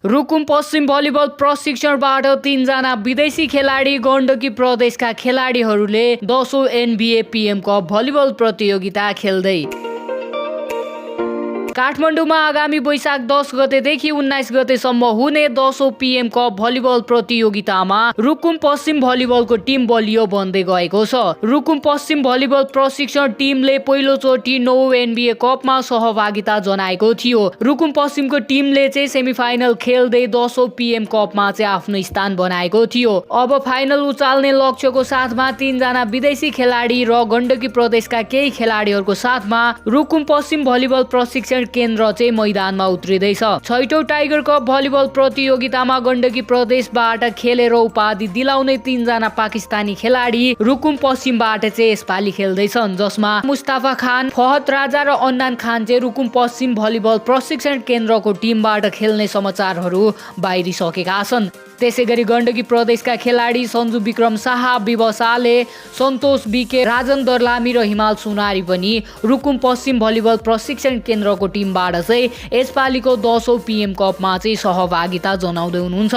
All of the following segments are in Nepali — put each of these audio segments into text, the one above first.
रुकुम पश्चिम भलिबल प्रशिक्षणबाट 3 जना विदेशी खेलाडी गण्डकी प्रदेशका खेलाडीहरूले 10औं NBA PM कप भलिबल प्रतियोगिता खेल्दै काठमाडौँमा आगामी वैशाख 10 गतेदेखि 19 गतेसम्म हुने 10औं PM कप भलिबल प्रतियोगितामा रुकुम पश्चिम भलिबलको टिम बलियो बन्दै गएको छ। रुकुम पश्चिम भलिबल प्रशिक्षण टिमले पहिलोचोटि 9औं NBA कपमा सहभागिता जनाएको थियो। रुकुम पश्चिमको टिमले चाहिँ सेमिफाइनल खेल्दै 10औं PM कपमा चाहिँ आफ्नो स्थान बनाएको थियो। अब फाइनल उचाल्ने लक्ष्यको साथमा 3 जना विदेशी खेलाडी र गण्डकी प्रदेशका केही खेलाडीहरूको साथमा रुकुम पश्चिम भलिबल प्रशिक्षण केन्द्र चाहिँ मैदानमा उत्रिँदैछ। 6औं टाइगर कप भलिबल प्रतियोगितामा गण्डकी प्रदेशबाट खेलेर उपाधि दिलाउने 3 जना पाकिस्तानी खेलाडी रुकुम पश्चिमबाट चाहिँ यसपालि खेल्दैछन्, जसमा मुस्ताफा खान, फहद राजा र अन्नान खान चाहिँ रुकुम पश्चिम भलिबल प्रशिक्षण केन्द्रको टिमबाट खेल्ने समाचारहरू बाहिरिसकेका छन्। त्यसैगरी गण्डकी प्रदेशका खेलाडी सन्जु विक्रम शाह, विवश आले, सन्तोष बिके, राजन दर्लामी र हिमाल सुनारी पनि रुकुम पश्चिम भलिबल प्रशिक्षण केन्द्रको टिमबाट चाहिँ यसपालिको 10औं PM कपमा चाहिँ सहभागिता जनाउँदै हुनुहुन्छ।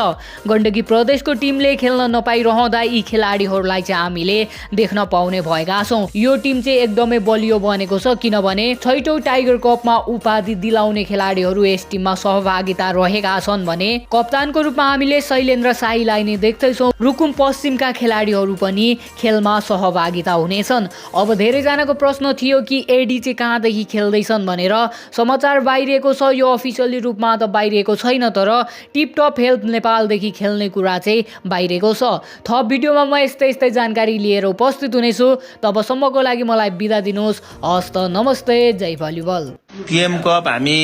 गण्डकी प्रदेशको टिमले खेल्न नपाइरहँदा यी खेलाडीहरूलाई चाहिँ हामीले देख्न पाउने भएका छौँ। यो टिम चाहिँ एकदमै बलियो बनेको छ, किनभने 6औं टाइगर कपमा उपाधि दिलाउने खेलाडीहरू यस टिममा सहभागिता रहेका छन् भने कप्तानको रूपमा हामीले शैलेन्द्र शाहीलाई नै देख्दैछौँ। रुकुम पश्चिमका खेलाडीहरू पनि खेलमा सहभागिता हुनेछन्। अब धेरैजनाको प्रश्न थियो कि एडी चाहिँ कहाँदेखि खेल्दैछन् भनेर। समाचार बाहिरिएको छ, यो अफिसियली रूपमा त बाहिरिएको छैन, तर टिपटप हेल्थ नेपालदेखि खेल्ने कुरा चाहिँ बाहिरिएको छ। थप भिडियोमा म यस्तै जानकारी लिएर उपस्थित हुनेछु। तबसम्मको लागि मलाई बिदा दिनुहोस्। हस्त नमस्ते, जय भलिबल। PM कप हामी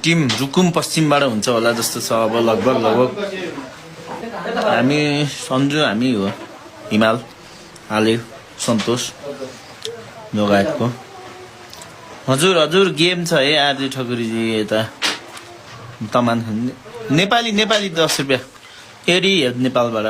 टिम रुकुम पश्चिमबाट हुन्छ होला जस्तो छ। अब लगभग हामी सन्जु, हामी हो हिमाल, आले, सन्तोष लगायतको। हजुर गेम छ है आरजी ठकुरीजी, यता तमान नेपाली 10 रुपियाँ एडी नेपालबाट।